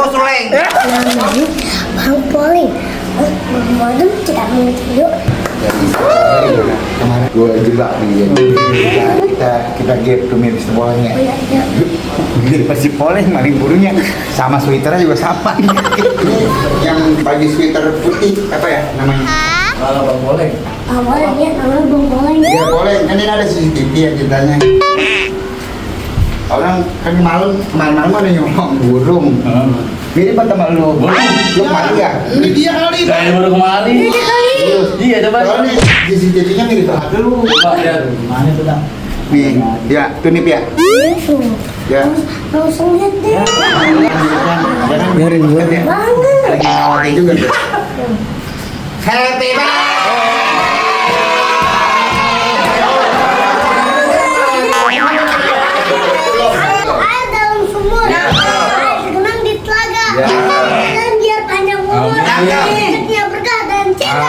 bos Leng. Namanya Bang Poling. Mau kita menuju yuk. Kemarin gue juga nih kita get tuh miris bolanya. Ini pasti Poleng maling burunya sama sweaternya juga sama. Yang baju sweater putih apa ya namanya? Kalau Bang Poleng. Awalnya dia namanya Bang Poling. Ya Poleng, kan ini ada CCTV ya ceritanya. Orang kan malam ada nyolong burung. Mirip apa sama lu? Lu kemarin ya? Ini dia kali. Saya baru kemarin. Iya coba. Soalnya CCTV-nya mirip banget lu. Coba lihat. Mana tuh Bang? Nih, ya, tuh nih ya. Ya. Langsung lihat deh. Biarin gue ya. Banget. Ada ngawalnya juga tuh. Happy Air dalam sumur. Air genang di telaga. Dan biar panjang umur. Rezekinya berkah dan cinta.